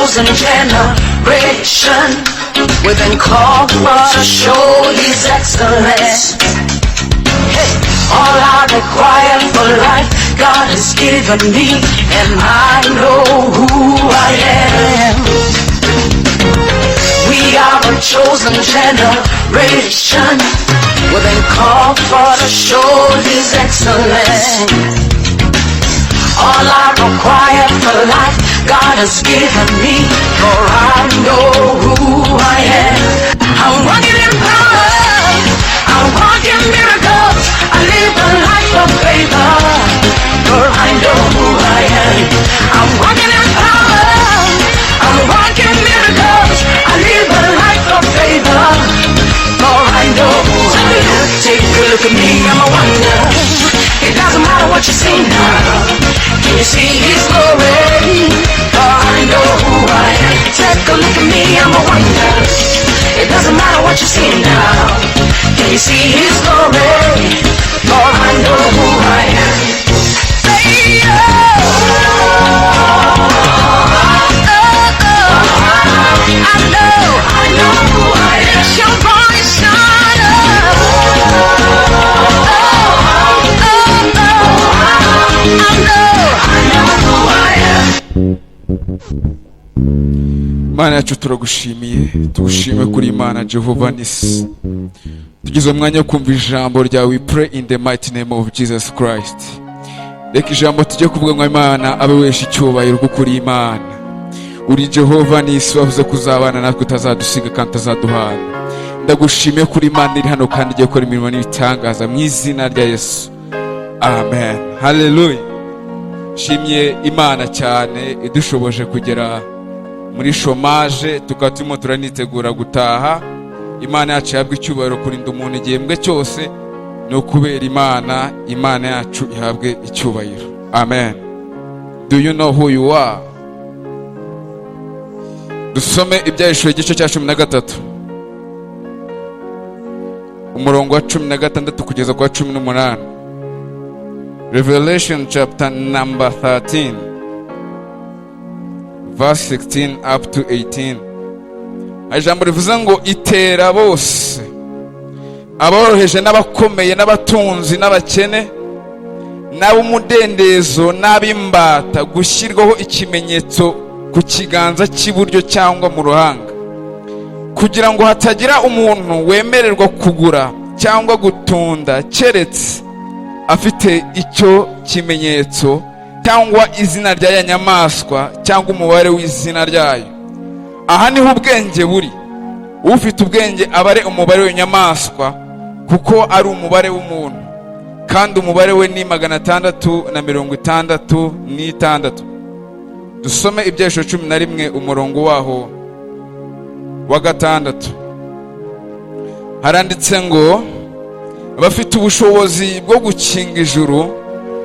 chosen generation. We've been called for to show His excellence. Hey, all I require for life, God has given me, and I know who I am. We are a chosen generation. We've been called for to show His excellence. All I require for life, God has given me, for I know who I am. I'm walking in power, I walk in miracles, I live a life of favor, for I know who I am. I'm walking in power, I'm walking miracles, I live a life of favor, for I know who I am. Take a look at me, I'm a wonder. It doesn't matter what you see now. Can you see His glory? For I know who I am. Take a look at me, I'm a wonder. It doesn't matter what you see now. Can you see His glory? For I know who I am. Say, oh, oh, oh, I know who I am. Let your voice shine. Oh, oh, oh, I know who I am. Imana yacu, turagushimiye, tugushime kuri Imana Jehova Nisi. Tugize umwanya wo kumva ijambo ryawe. We pray in the mighty name of Jesus Christ. Reka ijambo tujye kuvuga ngo Imana abe wesha icyubahiro, kuko uri Imana, uri Jehova Nisi. Wavuze kuzabana natwe, utazadusiga kandi utazaduhana. Ndagushimiye kuri Imana iri hano kandi igiye gukora imirimo n'ibitangaza, mu izina rya Yesu, amen. Haleluya. Shimye Imana cyane idushoboje kugera muri chômage, tukaba turimo turanitegura gutaha. Imana yacu ihabwa icyubahiro. Kurinda umuntu igihembwe cyose ni ukubera Imana. Imana yacu ihabwe icyubahiro, amen. Do you know who you are? Dusome Ibyahishuwe igice cya 13, umurongo wa 16 kugeza ku wa 18. Revelation chapter number 13, verse 16 up to 18. Hari ijambo rivuze ngo itera bose, aboroheje n'abakomeye, n'abatunzi n'abakene, n'ab'umudendezo n'ab'imbata, gushyirwaho ikimenyetso ku kiganza cy'iburyo cyangwa mu ruhanga, kugira ngo hatagira umuntu wemererwa kugura cyangwa gutunda keretse afite icyo kimenyetso, cyangwa izina rya ya nyamaswa, cyangwa umubare w'izina ryayo. Aha niho ubwenge buri. Ufite ubwenge abare umubare w'inyamaswa, kuko ari umubare w'umuntu, kandi umubare we ni 666. Dusome Ibyahishuwe 11, umurongo waho wa 6. Haranditse ngo bafite ubushobozi bwo gukinga ijuru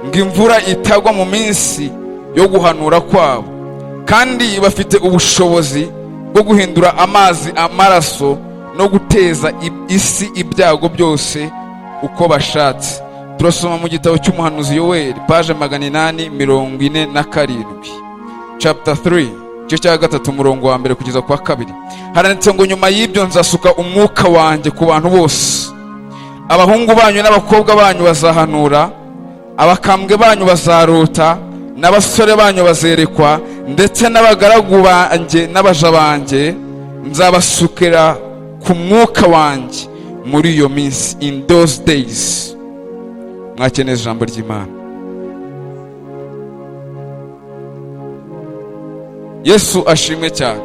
ngo imvura itagwa mu minsi yo guhanura kwabo, kandi bafite ubushobozi bwo guhindura amazi amaraso no guteza isi ibyago byose uko bashatse. Turasoma mu gitabo cy'umuhanuzi Yoweri, page 847, chapter 3, igice cya 3, umurongo wa 1 kugeza ku wa 2. Haranditse ngo: "Nyuma y'ibyo nzasuka umwuka wanjye ku bantu bose. Abahungu banyu n'abakobwa banyu bazahanura, abakambwe banyu bazarota, n'abasore banyu bazerekwa, ndetse n'abagaragu banjye n'abaja banjye nzabasukira ku mwuka wanjye muri iyo minsi, in those days." Mwakeneye ijambo ry'Imana. Yesu ashimwe cyane.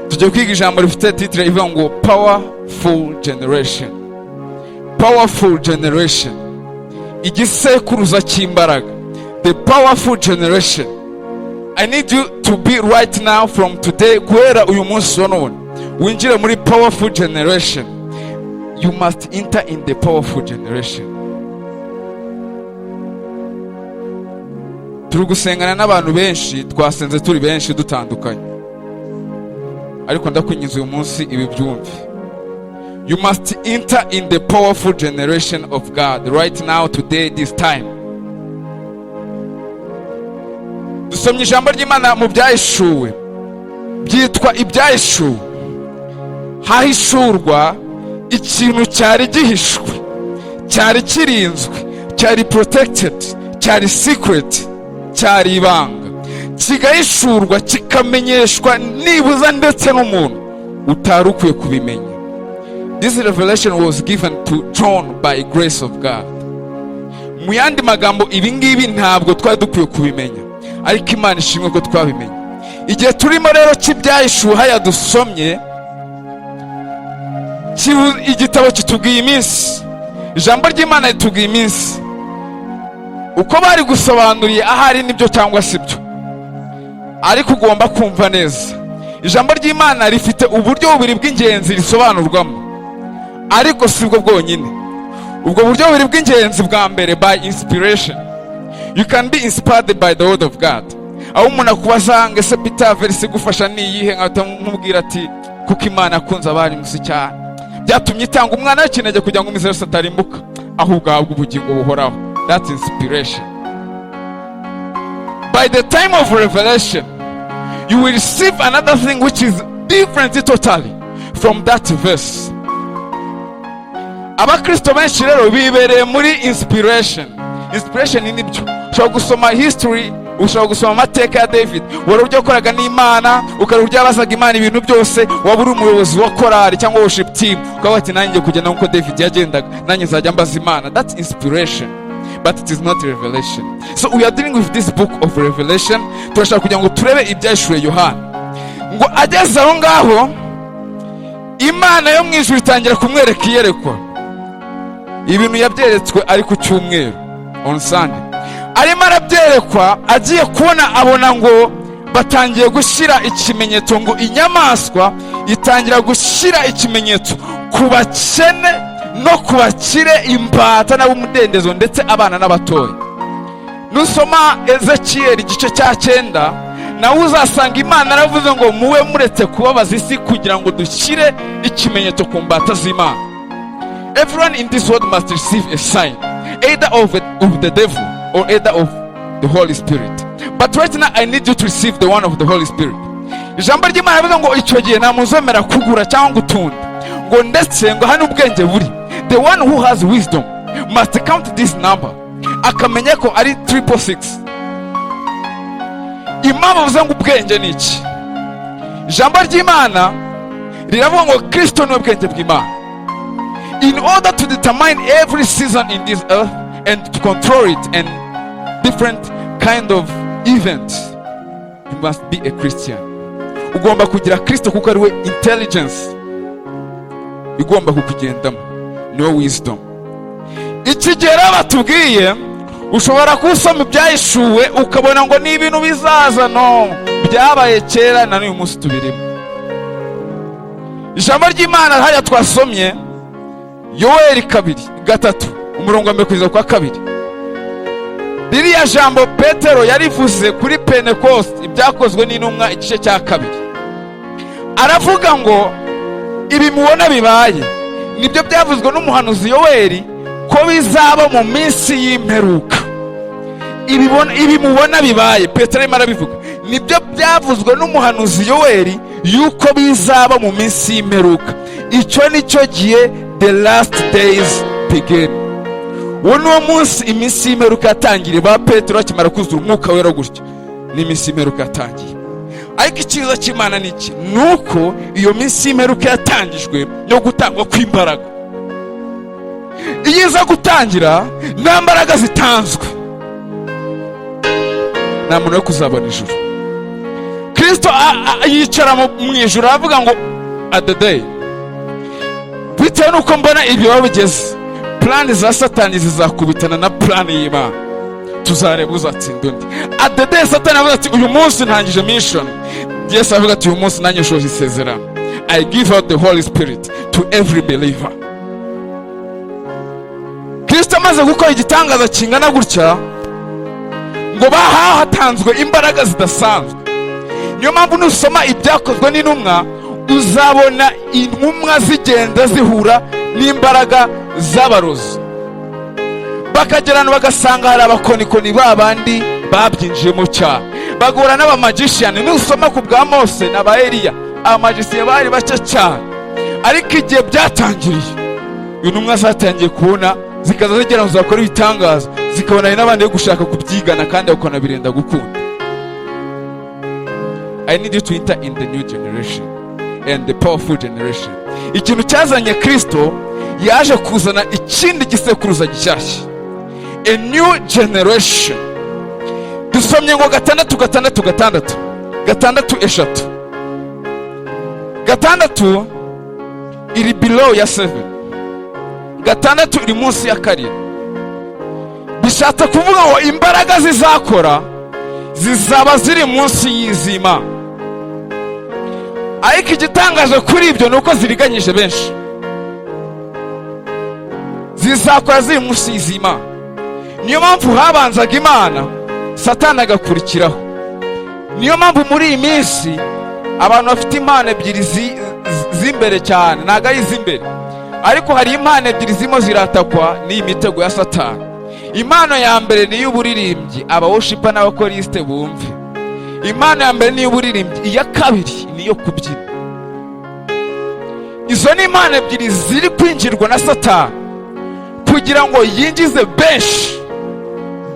Tujya kwiga ijambo rifite titre ivuga ngo "Powerful generation". Powerful generation, igisekuruza cy'imbaraga, the powerful generation. I need you to be right now, from today, guhera uyu munsi wa none, winjire muri powerful generation. You must enter in the powerful generation. Turi gusengana n'abantu benshi, twasenze turi benshi dutandukanye, ariko ndakwinginze uyu munsi ibi byumve. You must enter in the powerful generation of God right now, today, this time. Dusomye ijambo ry'Imana mu Byahishuwe. Byitwa Ibyahishuwe. Hahishurwa ikintu cyari gihishwe, cyari kirinzwe, cyari protected, cyari secret, cyari ibanga, kigahishurwa, kikamenyeshwa nibuza ndetse n'umuntu utari ukwiye kubimenya. This revelation was given to John by grace of God. Mu yandi magambo, ibi ngibi ntabwo twari dukwiye kubimenya, ariko Imana ishimwe ko twabimenye. Igihe turimo rero cy'Ibyahishuwe haya dusomye, igitabo kitubwiye iminsi, ijambo ry'Imana ritubwiye iminsi. Uko bari gusobanuriye ahari nibyo cyangwa si byo, ariko ugomba kumva neza, ijambo ry'Imana rifite uburyo bubiri bw'ingenzi risobanurwamo, ariko si bwo bwonyine. Ubwo buryo bubiri bw'ingenzi, bwa mbere, by inspiration. You can be inspired by the word of God, aho umuntu akubaza ngo: "Ese Peter, verse igufasha ni iyihe?" Nkahita nkubwira ati: "Kuko Imana yakunze abari musi cyane, byatumye itanga umwana w'ikinege kugira ngo umwizera wese atarimbuka, ahubwo ahabwe ubugingo buhoraho." That's inspiration. By the time of revelation, you will receive another thing which is different totally from that verse. Abakristo benshi rero bibereye muri inspiration. Inspiration nibyo, ushobora gusoma history, ushobora gusoma amateka ya David, wari uburyo yakoraga n'Imana, ukareba uburyo yabazaga Imana ibintu byose. Waba uri umuyobozi wa korali cyangwa worship team, ukaba wati: "Nanjye kugenda nk'uko David yagendaga, nanjye nzajya mbaza Imana." That's inspiration, but it is not revelation. So we are dealing with this book of Revelation. Turashaka kugira ngo turebe Ibyahishuwe Yohana. Ngo ageze aho ngaho, Imana yo mu ijuru itangira kumwereka iyerekwa. Ibintu yabyeretswe ari ku cyumweru, on Sunday, arimo arabyerekwa. Agiye kubona, abona ngo batangiye gushyira ikimenyetso, ngo inyamaswa itangira gushyira ikimenyetso ku bakene no ku bakire, imbata n'ab'umudendezo, ndetse abana n'abatoya. Nusoma Ezekiyeli igice cya 9, nawe uzasanga Imana yaravuze ngo: "Mube muretse kubabaza isi kugira ngo dushyire ikimenyetso ku mbata z'Imana." Everyone in this world must receive a sign, either of the devil or either of the Holy Spirit, but right now I need you to receive the one of the Holy Spirit. Ijambo ry'Imana rivuga ngo icyo gihe nta muntu uzemera kugura cyangwa gutunda, ngo ndetse ngo hano ubwenge buri, the one who has wisdom must count this number, akamenya ko ari 666. Impamvu bivuze ngo ubwenge ni iki? Ijambo ry'Imana riravuga ngo Kristo niwe bwenge bw'Imana. In order to determine every season in this earth and to control it and different kind of events, you must be a Christian. Ugomba kugira Kristo, kuko ari we intelligence igomba kukugendamo, niwe wisdom. Iki gihe rero batubwiye, ushobora kuba usoma Ibyahishuwe ukabona ngo ni ibintu bizaza. No byabaye kera, na n'uyu munsi tubirimo. Ijambo ry'Imana hariya twasomye, Yoweri 2:3, umurongo wa mbere kugeza kwa kabiri, ririya jambo Petero yarivuze kuri Pentekoste, Ibyakozwe n'Intumwa igice cya 2. Aravuga ngo ibi mubona bibaye nibyo byavuzwe n'umuhanuzi Yoweri ko bizaba mu minsi y'imperuka. Ibi mubona bibaye, Petero arimo arabivuga, nibyo byavuzwe n'umuhanuzi Yoweri yuko bizaba mu minsi y'imperuka. Icyo ni cyo gihe the last days begin. Uwo ni wo munsi iminsi y'imperuka yatangiriye. Ba Petero bakimara kuzura Umwuka Wera gutya, n'iminsi y'imperuka yatangiye. Ariko icyiza cy'Imana ni iki? Ni uko iyo minsi y'imperuka yatangijwe no gutangwa kw'imbaraga. Iyo iza gutangira nta mbaraga zitanzwe, nta muntu wo kuzabona ijuru. Kirisito yicara mu ijuru, aravuga ngo: "Adede, bitewe n'uko mbona ibyo biba bigeze, plan za Satani zizakubitana na plan y'Imana, tuzareba uzatsinda undi." Adede, Satani avuga ati: "Uyu munsi ntangije mission." Yesu avuga ati: "Uyu munsi nanjye nshoje isezerano. I give out the Holy Spirit to every believer." Kristo amaze gukora igitangaza kingana gutya, ngo bahawe, hatanzwe imbaraga zidasanzwe. Niyo mpamvu nusoma Ibyakozwe n'Intumwa, uzabona intumwa zigenda zihura n'imbaraga z'abarozi, bakagerana bagasanga hari abakonikoni, ba bandi babyinjiyemo cyane. Bagahura n'abamagician. Nusoma ku bwa Mose na ba Eliya, abamagician bari bake cyane, ariko igihe byatangiriye, intumwa zatangiye kubona zikaza zigera ngo zakora ibitangaza, zikabona hari n'abandi bo gushaka kubyigana, kandi bakabona birenda gukunda. I need you to enter in the new generation and the powerful generation. Ikintu cyazanye Kristo, yaje kuzana ikindi gisekuruza gishyashya, a new generation. Dusomye ngo gatandatu, gatandatu, gatandatu, gatandatu, eshatu, gatandatu iri below ya 7, gatandatu iri munsi ya karindwi. Bishatse kuvuga ngo imbaraga zizakora zizaba ziri munsi y'izima. Ariko igitangaje kuri ibyo ni uko ziriganyije benshi. Zizakora ziri munsi y'izima. Niyo mpamvu habanzaga Imana, Satani agakurikiraho. Niyo mpamvu muri iyi minsi abantu bafite impano ebyiri z'imbere cyane. Ntabwo ari iz'imbere, ariko hari impano ebyiri zirimo ziratakwa n'iyi mitego ya Satani. Impano ya mbere ni iy'uburirimbyi. Abaworshipper n'abachoristes bumve, impano ya mbere ni iy'uburirimbyi, iya kabiri ni iyo kubyina. Izo ni impano ebyiri ziri kwinjirwa na Satani kugira ngo yinjize benshi,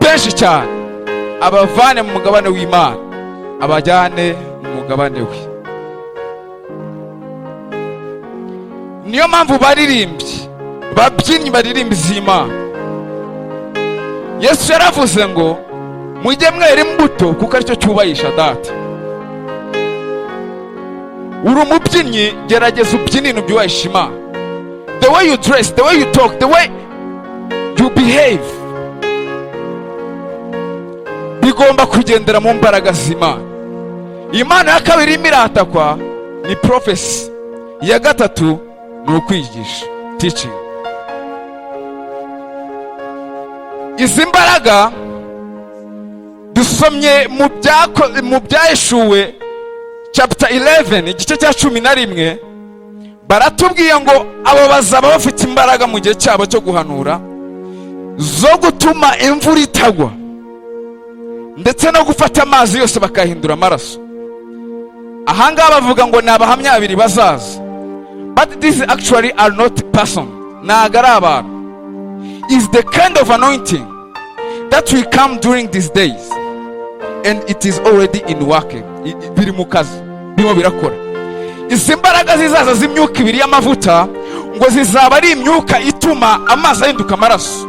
benshi cyane, abavane mu mugabane w'Imana, abajyane mu mugabane we. Niyo mpamvu baririmbyi, babyinnyi baririmba iz'Imana, Yesu yaravuze ngo mujye mwera imbuto, kuko aricyo cyubahisha Data. Uri umubyinnyi, gerageza ubyine ibintu byubahisha Imana. The way you dress, the way you talk, the way you behave bigomba kugendera mu mbaraga z'Imana. Impano ya kabiri irimo iratakwa ni prophecy. Iya gatatu ni ukwigisha, teaching. Izi mbaraga dusomye mu Byahishuwe chapter 11, igice cya 11, baratubwiye ngo abo bazaba bafite imbaraga mu gihe cyabo cyo guhanura zo gutuma imvura itagwa, ndetse no gufata amazi yose bakahindura amaraso. Ahangaha bavuga ngo ni abahamya babiri bazaza, but these actually are not person, ntabwo ari abantu. Is the kind of anointing that will come during these days, and it is already in working. Biri mu kazi, birimo birakora. Izi mbaraga zizaza z'imyuka ibiri y'amavuta ngo zizaba ari imyuka ituma amazi ahinduka amaraso,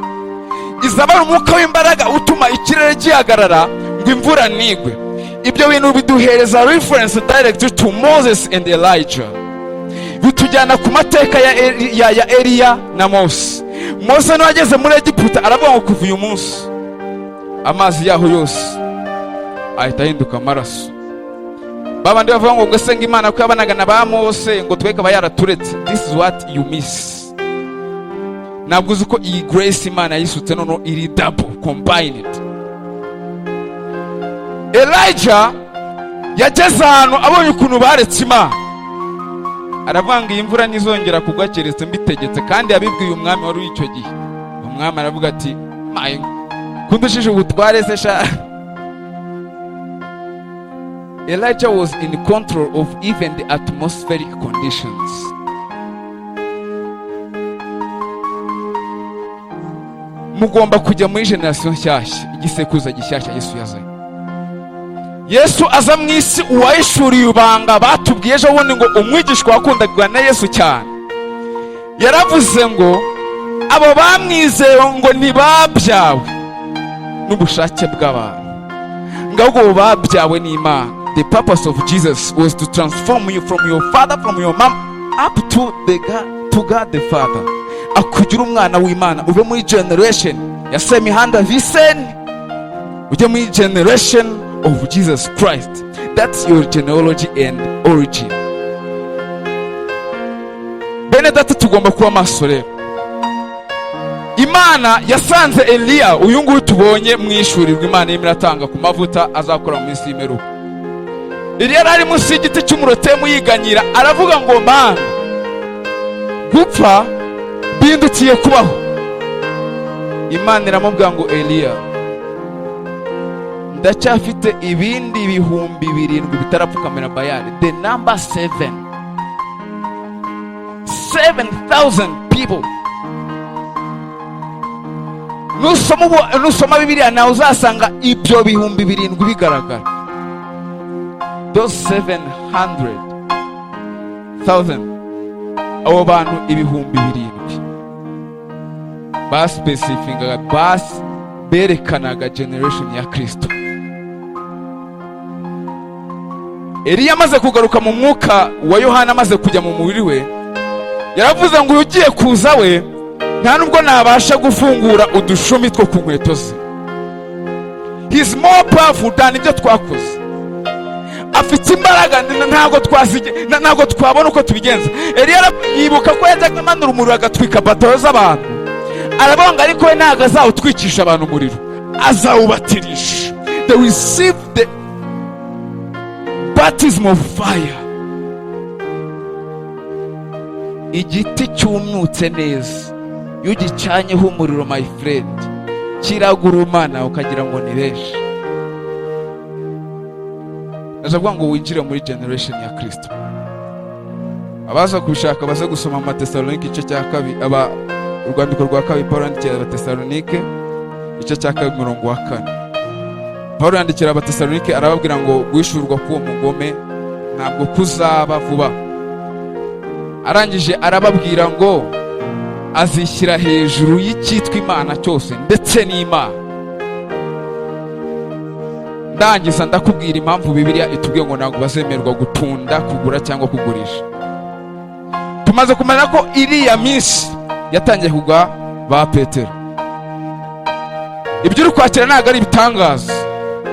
izaba ari umwuka w'imbaraga utuma ikirere gihagarara ngo imvura ntigwe. Ibyo bintu biduhereza reference direct to Moses and Elijah, bitujyana ku mateka ya Eliya na Mose. Mose niwe ageze muri Egiputa aravuga ngo kuva uyu munsi amazi yaho yose ahita ahinduka amaraso. Babandi bavuga ngo ngo Imana ko yabanaga na ba Mose, ngo twe ikaba yaraturetse, this is what you miss. Ntabwo uzi ko iyi grace Imana yisutse noneho iri double combined. Elijah yageze ahantu abonye ukuntu baretse Imana, aravuga ngo iyi mvura ntizongera kugwa keretse mbitegetse. Kandi yabibwiye umwami wari uri icyo gihe. Umwami aravuga ati: "Maye kundushije ubutware se sha?" Elijah was in control of even the atmospheric conditions. Mugomba kujya muri generation nshyashya, igisekuruza gishyashya Yesu yazanye. Yesu aza mu isi, uwahishuriye ibanga batubwiye ejo bundi ngo umwigishwa wakundaga na Yesu cyane yaravuze ngo abo bamwizeye ngo ntibabyawe n'ubushake bw'abantu, ngo ahubwo babyawe n'Imana. The purpose of Jesus was to transform you from your father, from your mom, up to the God, to God the Father, akugira umwana w'Imana, uve muri generation ya Semihanda Viseni ujye muri generation of Jesus Christ. That's your genealogy and origin. Bene data, tugomba kuba maso. Rero Imana yasanze Eliya, uyu nguyu tubonye mu ishurirwa Imana irimo iratanga ku mavuta azakora mu minsi y'imperuka. Eliya yari ari munsi y'igiti cy'umurotemu yiganyira, aravuga ngo: "Mana, gupfa bindutiye kubaho." Imana iramubwira ngo: "Eliya, Ndacyafite ibindi 7000 bitarapfukamira Bayali. The number seven, 7000 people. Nusoma Bibiliya nawe uzasanga ibyo 7000 bigaragara. Those 700,000, abo bantu 7000 baspecifingaga, basi berekanaga generation ya Kristo. Eliya amaze kugaruka mu mwuka wa Yohana, amaze kujya mu mubiri we, yaravuze ngo: "Uyu ugiye kuza we, nta nubwo nabasha gufungura udushumi two ku nkweto ze." He's more powerful than ibyo twakoze. Afite imbaraga ntabwo twabona uko tubigenza. Eliya yibuka ko yajyaga amanura umuriro agatwika batayo z'abantu. Aravuga ngo ariko we ntabwo azawutwikisha abantu umuriro, azawubatirisha. They receive the baptism of fire. Igiti cyumutse neza, iyo ugicanyeho umuriro, my friend, kiragurumana ukagira ngo ni benshi. Ndavuga ngo winjire muri generation ya Kristo. Abaza kubishaka baze gusoma Amatesalonike igice cya kabiri, aba urwandiko rwa kabiri Paul yandikiye Abatesalonike, igice cya kabiri, umurongo wa 4. Paul yandikira Abatesalonike, arababwira ngo guhishurwa k'uwo mugome ntabwo kuzaba vuba. Arangije arababwira ngo azishyira hejuru y'icyitwa Imana cyose, ndetse n'Imana. Ndangiza ndakubwira impamvu Bibiliya itubwiye ngo ntabwo bazemerwa gutunda, kugura cyangwa kugurisha. Tumaze kumenya ko iriya minsi yatangiye kugwa ba Petero. Ibyo uri kwakira ntabwo ari ibitangaza,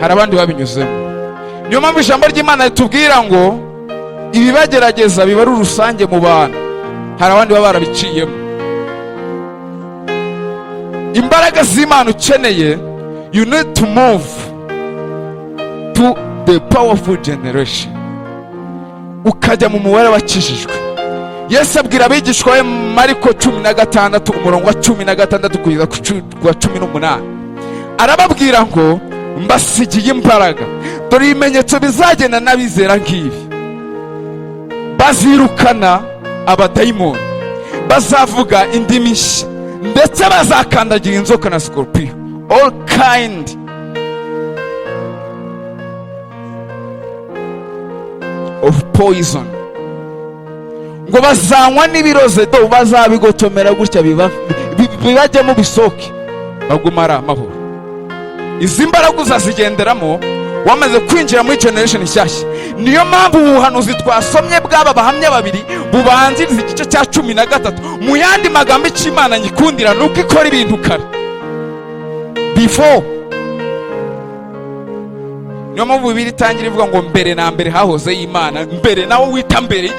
hari abandi babinyuzemo. Niyo mpamvu ijambo ry'Imana ritubwira ngo ibibagerageza biba ari rusange mu bantu, hari abandi baba barabiciyemo. Imbaraga z'Imana ukeneye, you need to move to the powerful generation, ukajya mu mubare w'abakijijwe. Yesu abwira abigishwa be, Mariko 16, umurongo wa 16 kugeza ku wa 18, arababwira ngo: "Mbasigiye imbaraga. Dore ibimenyetso bizagenda n'abizera ngibi: bazirukana abadayimoni, bazavuga indimi nshya, ndetse bazakandagira inzoka na scorpion, all kind of poison." Ngo bazanywa n'ibiroze do, bazabigotomera gutya bibajyemo bisoke, baguma ari amahoro. Izi mbaraga uzazigenderamo wamaze kwinjira muri generation nshyashya. Niyo mpamvu ubuhanuzi twasomye bw'aba bahamya babiri bubanziriza igice cya 13. Mu yandi magambo, icyo Imana nyikundira ni uko ikora ibintu kare, before. Niyo mpamvu Bibiliya itangira ivuga ngo: "Mbere na mbere hahoze Imana." Mbere nawe wita mbere,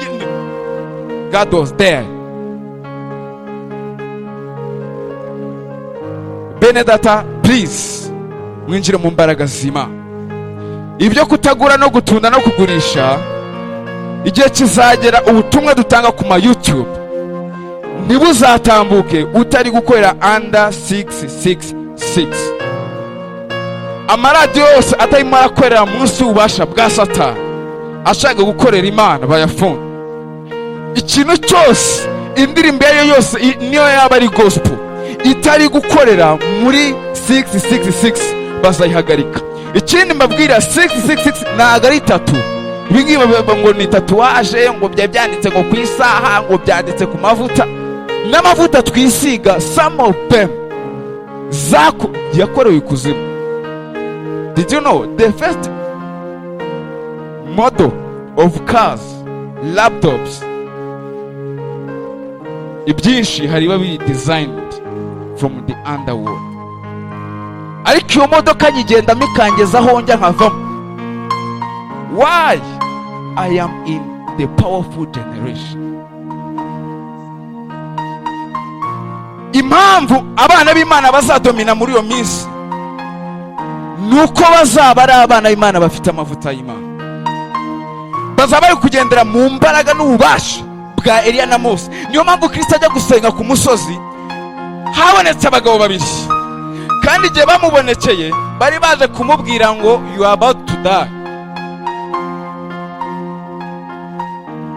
God was there. Bene data, please, mwinjire mu mbaraga z'Imana. Ibyo kutagura no gutunda no kugurisha, igihe kizagera ubutumwa dutanga ku ma YouTube ntibuzatambuke utari gukorera under 666. Amaradiyo yose atarimo arakorera munsi y'ububasha bwa Satani, ashaka gukorera Imana, bayafunga. Ikintu cyose, indirimbo iyo ari yo yose, niyo yaba ari gospel, itari gukorera muri 666, bazayihagarika. Ikindi mbabwira, 666 ntabwo ari itatu. Ibi ngibi bavuga ngo ni tatouage, ngo byari byanditse ngo ku isaha, ngo byanditse ku mavuta, n'amavuta twisiga, some of them zako yakorewe ikuzimu. Did you know the first model of cars, laptops, ibyinshi hari biba biri designed from the underworld? Ariko iyo modoka nyigendamo ikangeza aho njya nkavamo. Why? I am in the powerful generation. Impamvu abana b'Imana bazadomina muri iyo minsi ni uko bazaba ari abana b'Imana bafite amavuta y'Imana. Bazaba bari kugendera mu mbaraga n'ububasha bwa Eliya na Mose. Niyo mpamvu Kristo ajya gusenga ku musozi, habonetse abagabo babiri. Kandi igihe bamubonekeye, bari baje kumubwira ngo "You are about to die."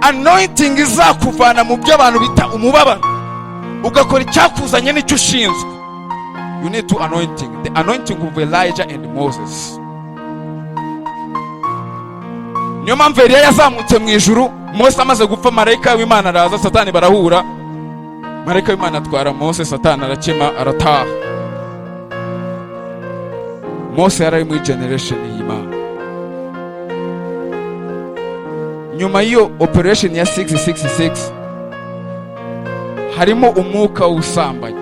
Anointing izakuvana mu byo abantu bita umubabaro, ugakora icyakuzanye n'icyo ushinzwe. You need to anointing, the anointing of Elijah and Moses. Niyo mpamvu Eliya yazamutse mu ijuru Mose amaze gupfa. Marayika w'Imana araza, Satani barahura, marayika w'Imana atwara Mose, Satani arakema arataha. Mose yari ari muri generation y'Imana. Nyuma y'iyo operation ya 666 harimo umwuka w'ubusambanyi.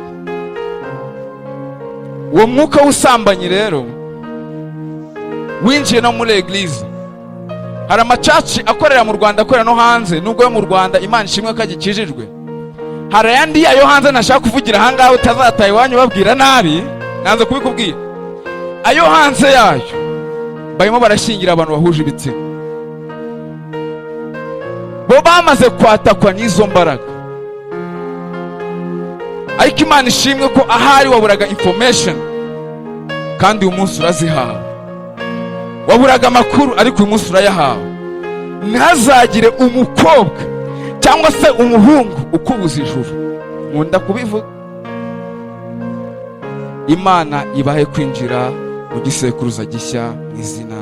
Uwo mwuka w'ubusambanyi rero winjiye no muri église. Hari ama church akorera mu Rwanda, akorera no hanze. Nubwo yo mu Rwanda, Imana ishimwe ko agikijijwe, hari ayandi yayo hanze ntashaka kuvugira ahangaha, utazataha iwanyu babwira nabi. Nanze kubikubwira. Ayo hanze yayo barimo barashyingira abantu bahuje ibitsina. Bo bamaze kwatakwa n'izo mbaraga. Ariko Imana ishimwe ko ahari waburaga information, kandi uyu munsi urazihawe. Waburaga amakuru, ariko uyu munsi urayahawe. Ntihazagire umukobwa cyangwa se umuhungu ukubuza ijuru. Nkunda kubivuga. Imana ibahe kwinjira mu gisekuruza gishya mu izina.